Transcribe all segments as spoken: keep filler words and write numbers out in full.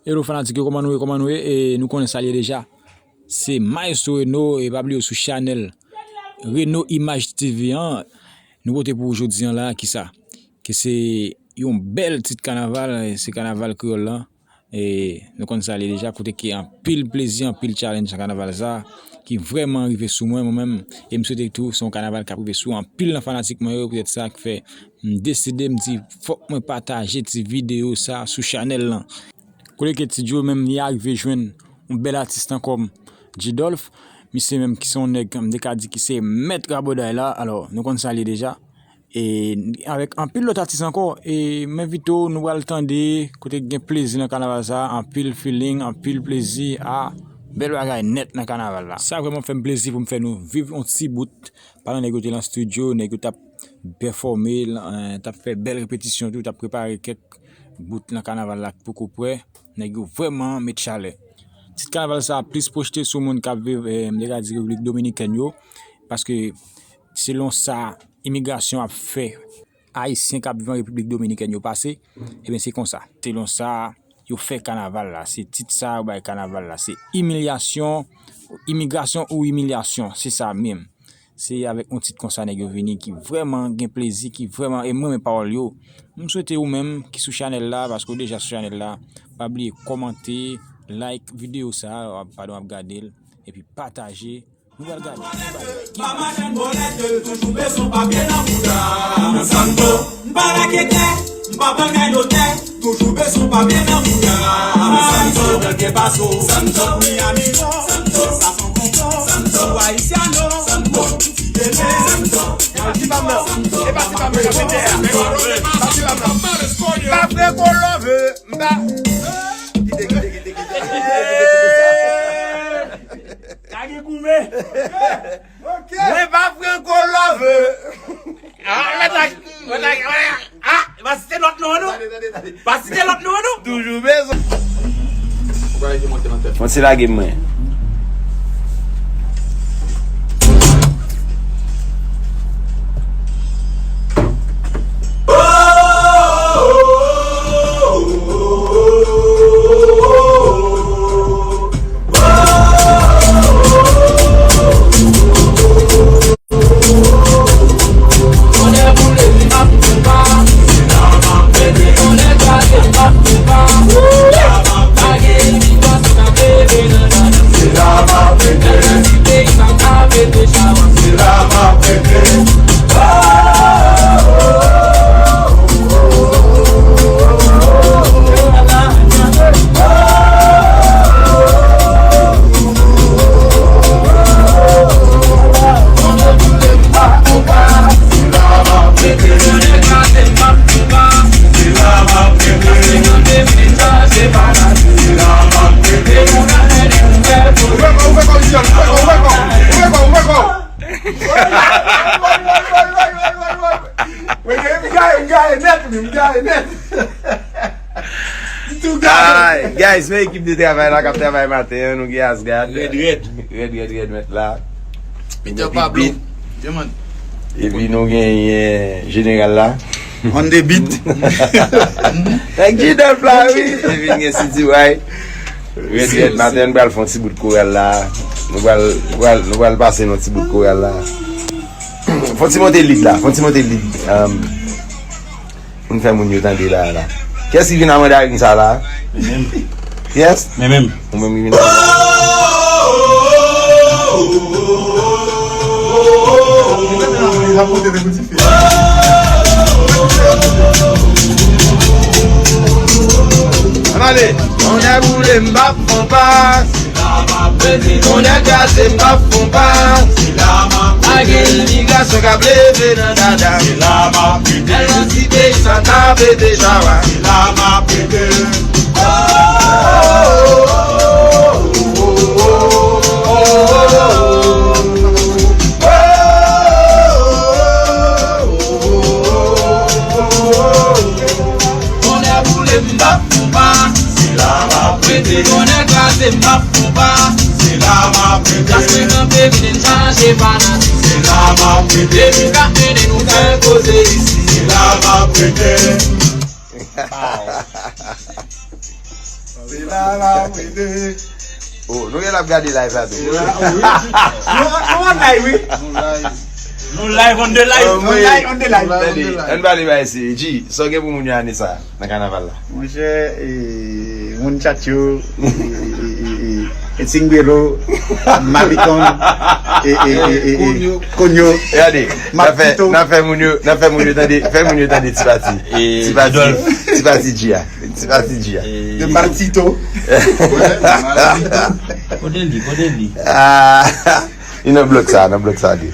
Hello fanatik yo, kòman nou ye, kòman nou ye? E nou konnen sa l ye deja. Se Maestro Reno, e pa bliye w sou chanèl Reno Image T V an. Nou pote pou ou jodi an la, kisa? Ke se yon bèl tit kanaval, se kanaval kreyòl lan. E nou konn sa l ye deja, kote ke anpil plezi, anpil challenge nan kanaval sa, ki vrèman rive sou mwen, mwen menm. E m swete tou, se yon kanaval k ap rive sou anpil nan fanatik mwen yo, poutèt sa k fè m deside, m di, fòk mwen pataje ti videyo sa sou chanèl lan. Kote ke Ti Djo menm li arive jwenn yon bèl atis tankou G Dolph, misye menm ki se yon nèg, m te ka di ki se mèt rabòday la, alò, nou konn sa l ye deja. E avèk anpil lòt atis ankò, e m envite w, nou pral tande, kote gen plezi nan kanaval sa, anpil feeling, anpil plezi, a, bèl bagay nèt nan kanaval la. Sa vrèman fè m plezi pou m fè nou viv yon ti bout, pandan nèg yo te lan estidyo, nèg yo t ap pèfòme, lan, eh, t ap fè bèl repetisyon tou, t ap prepare kèk bout nan kanaval la k poko prè, nèg yo vrèman met chalè. Tit kanaval sa plis pwojte sou moun k ap viv, eh, m te ka di Repiblik Dominikèn yo, paske selon sa imigrasyon ap fè Ayisyen k ap viv an Repiblik Dominikèn yo pase, ebyen se konsa. Selon sa yo fè kanaval la, se tit sa yo bay kanaval la, se imilyasyon, imigrasyon ou imilyasyon, se sa menm. Se avèk yon tit konsa nèg yo vini ki vrèman gen plezi, ki vrèman, e m renmen pawòl yo. M swete ou menm ki sou chanèl la, paske w deja sou chanèl la, pa bliye kòmante, like videyo sa, w ap, pandan w ap gade l, epi pataje. Nou pral gade. Mama Jan Bolèt, toujou bezwen papye nan bouda. Santo, m pa lage tè, m pa pran kay notè, toujou bezwen papye nan bouda. Santo, nan gen paso, Santo, Miami, Santo, sa son konko, Santo, Haitiano, Santo, Santo, Santo, e pati pa m nan, e pati pa m nan, pati pa m nan. Pa fè kolove, m pa. Kite, kite, kite, kite, kite, kite, kite, kite sa. Lage goumen. Mwen pa franco love. Ah, mwen ta, mwen ta, ah, pa site lòt non, non. Pa site lòt non, non. Toujou bezwen. Fò ti lage mwen. Ay, guys, men ekip de travay la k ap travay maten an, nou gen Asgard. Rèd, rèd. Rèd, rèd, rèd, mèt la. Peter Pablo. Epi nou genyen jeneral la. On the beat. Nèg G Dolph la, wi. Epi nou gen City Boy. Rèd, rèd, maten, nou pral fè yon ti bout koral la. Nou pral, nou pral, nou pral pase nan ti bout koral la. Fè yon ti monte lead la, fè yon ti monte lead. Um, pou n fè moun yo tande la, la. Kiyès ki vin nan mandarin sa la? Mwen menm. Kiyès? Mwen menm. Ou menm ki vin nan mandarin. Ann ale. Tonnè boule m p ap fon pa. Tonnè kraze m p ap fon pa. Pa gen imigrasyon k ap leve nan dada. Lè nou ti peyi sa ta pete chawa. Tonnè boule m p ap fon pa. Se la m ap rete. Tonnè kraze m p ap fon pa. Se la m ap rete. Klas mwen kanpe vin n chanje fanatik. Se la m ap rete. Depi m ka mennen nou fè koze isi. Se la m ap rete. Se la la, wi, de. Oh, nou gen ap gade live la tou. Nou, nou an live, wi. Nou live on the live. Oh, wi. On live, on the live. Tande, ann pale ba isi. G, sa w gen pou moun yo ane sa a nan kanaval la? Monchè, e, moun tchatcho, e, e, e, e, e, e, Tingbelo, Mabiton, e, e, e, e, e, Konyo. Gade, n ap fè, n ap fè moun yo, n ap fè moun yo tande, fè moun yo tande ti pati. E, ti pati, ti pati G a. Ti pati G a. E, de Martito. Kote li, kote li? Ah, li nan blòk sa, nan blòk sa, li.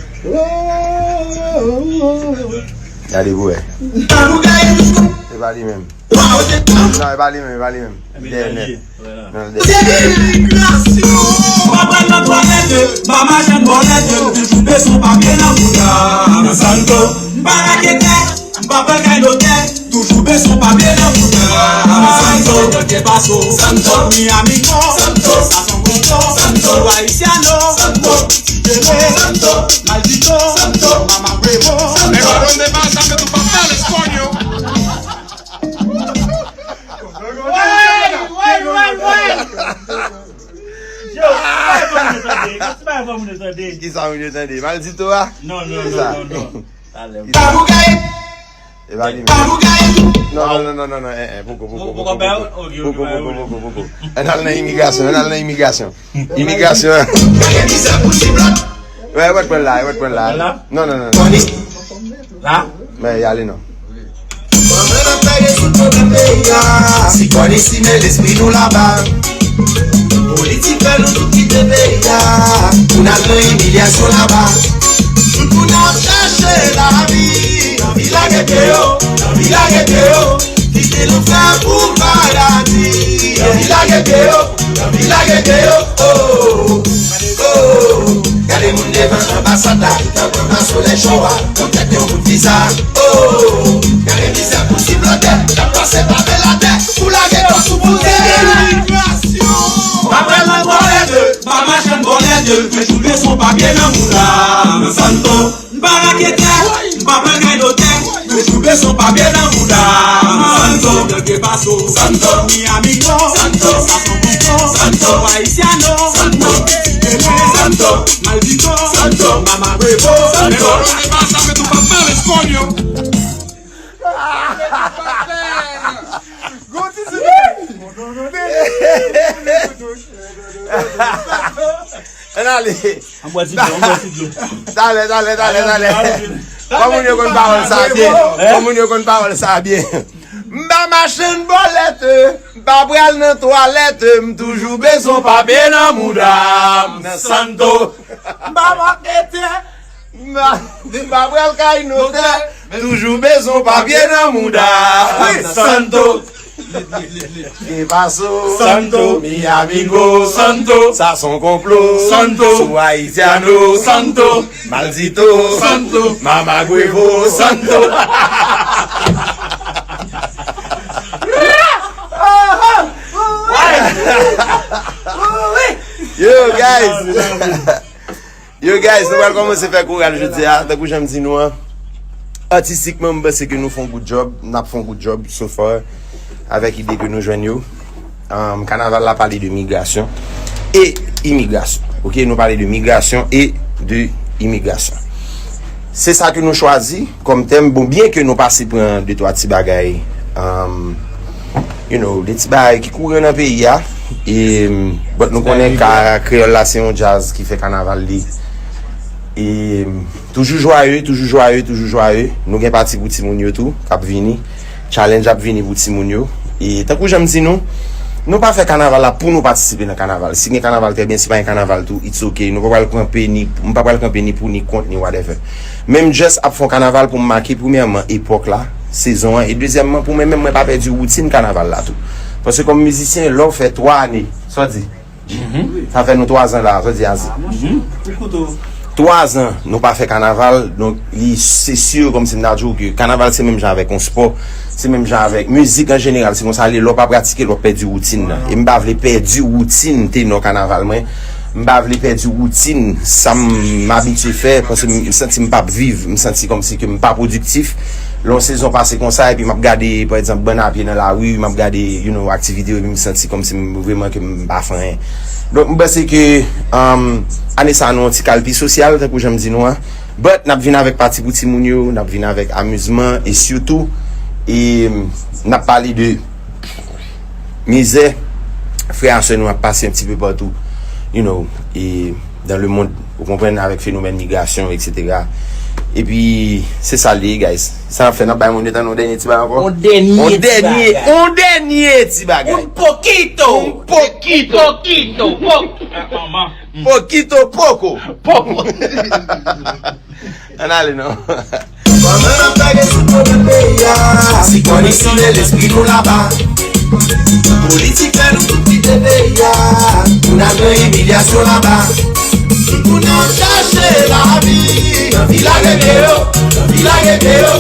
Gade pou wè. E pa li menm. Non, e pa li menm, e pa li menm. Dèyè nèt. Nan dèyè. Imigrasyon. M pa pral nan twalèt, m pa mache nan twalèt, toujou bezwen papye nan bouda. Santo, m pa raketè, m pa pran kay lotè, toujou bezwen papye nan bouda. Santo, de paso, Santo, mi amigo, Santo, sa son konplo, Santo, haitiano, Santo, Santo, Maldito, Santo, Mama Huevo, Santo. Nèg la konn de baz, sa fè tou pa pale espanyo. Wey, wey, wey, wey. Yo, se pa yon moun yo tande. Se pa yon moun yo tande. Kisa moun yo tande? Maldito a? Non, non, non, non, non. Talè. Kisa? E pa li menm. Non, non, non, non, non, eh, eh, poko, poko, poko, poko, poko, poko, poko, poko, poko. Ann al nan imigrasyon, ann al nan imigrasyon. Imigrasyon. Wè, wè, pran la, wè, pran la. La? Non, non, non, non. La? Men y ale non. Kòman n ap fè rezoud pwoblèm peyi a? Si kò n isi men lespri nou laba. Politik fè nou tout kite peyi a. Pou n al nan imilyasyon laba. Tout moun ap chache lavi. Nan vil a gete yo, nan vil a gete yo. Kite lanfè pou paradi. Nan vil a gete yo, nan vil a gete yo. Oh, oh, oh. Gade moun devan anbasad la, tout an pran pa solèy cho a. Nan tèt yon bout viza. Oh, gade mizè pou ti blòdè k ap pase pa Beladè pou lage kò sou poutè. Imigrasyon. Pa pral nan twalèt, pa mache nan twalèt, toujou bezwen papye nan mouda. Santo, m pa raketè, m pa pran kay lotè, toujou bezwen papye nan mouda. Santo, de paso, Santo, mi amigo, Santo, sa son konplo, Santo, haitiano, Santo, Santo, Maldito, Santo, Mama Huevo, Santo. Nèg la konn de baz, sa fè tou pa pale espanyo. Gon ti sou. Ann ale. Ann bwè ti dlo, ann bwè ti dlo. Talè, talè, talè, talè. Fò moun yo konn pawòl sa byen. Fò moun yo konn pawòl sa byen. M pa mache nan bòlèt, m pa pral nan twalèt, m toujou bezwen papye nan mouda m. Santo. M pa maketè. M pa, m pa pral kay notè, toujou bezwen papye nan mouda. Santo. De paso. Santo. Mi amigo. Santo. Sa son konplo. Santo. Su haitiano. Santo. Maldito. Santo. Mama huevo. Santo. Yo, guys. Yo, guys, nou pral kòmanse fè koral jodi a. Tankou jan m di nou an, atistikman, m panse ke nou fè yon good job. N ap fè yon good job so far avèk ide ke nou jwenn yo. Um, kanaval la pale de migrasyon e imigrasyon. Ok, nou pale de migrasyon e de imigrasyon. Se sa ke nou chwazi kòm tèm. Bon, byen ke nou pase pran de twa ti bagay, um, you know, de ti bagay ki kouran nan peyi a. E, but nou konnen ka kreyòl la se yon djaz ki fè kanaval li. E, toujou jwaye, toujou jwaye, toujou jwaye. Nou gen pati pou timoun yo tou k ap vini. Challenge ap vini pou timoun yo. E tankou jan m di nou, nou pa fè kanaval la pou nou patisipe nan kanaval. Si gen kanaval, trè byen. Si pa gen kanaval tou, it's ok. Nou pa pral kanpe ni, m pa pral kanpe ni pou ni kont ni whatever. Men m just ap fè yon kanaval pou m make premyèman epòk la, sezon an, e dezyèmman pou mwen menm mwen pa pèdi woutin kanaval la tou. Paske kòm mizisyen, lè w fè twa ane, sa w di? Sa fè nou twa zan la, sa w di, Azi? Twa zan nou pa fè kanaval, donk li se si kòmsi m ta di w ke kanaval se menm jan avèk yon spò, se menm jan avèk mizik an jeneral, se konsa li, lè w pa pratike l w ap pèdi woutin nan. E m pa vle pèdi woutin tenò kanaval mwen, m pa vle pèdi woutin sa m abitye fè, paske m santi m p ap viv, m santi kòmsi ke m pa pwodiktif. Lè yon sezon pase konsa, epi m ap gade, pa egzanp, bann a pye nan lari, m ap gade, you know, aktivite yo, epi m santi kòmsi m vreman ke m pa fè anyen. Donk, m panse ke, um, ane sa a, nou yon ti kal pi sosyal, tankou jan m di nou an. But, n ap vin avèk pati pou timoun yo, n ap vin avèk amizman, e sitou, e, n ap pale de mizè frè a sè nou ap pase yon ti pe patou, you know, e dans le monde, ou konprann, avèk fenomèn migrasyon, etsetera. Epi, se sa l ye, guys. Sa n ap fè, n ap bay moun yo tann yon dènye ti bagay ankò. On dènye ti bagay. On dènye ti bagay. Un poquito. Un poquito. Poquito, po- Poquito poco. Poco. Ann ale non. Kòman n ap lage sou pwoblèm peyi a? Si kò nou sile, lespri nou laba. Politik fè nou tout kite peyi a. Pou n al pran imilyasyon laba. Pou n al chache lavi. Anvi lage pye yo, anvi lage pye yo.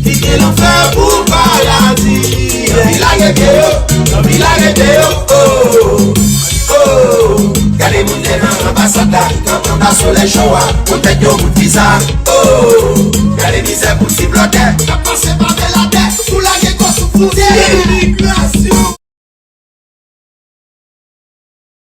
Kite lanfè pou paradi. Anvi lage pye yo, anvi lage pye yo. Oh, oh. Gade moun te nan anbasad la, kanpe anba solèy cho a, pou tèt yo bout viza. Oh, gade mizè pou ti blòdè k ap pase pa Beladè, pou lage kò sou fwontyè.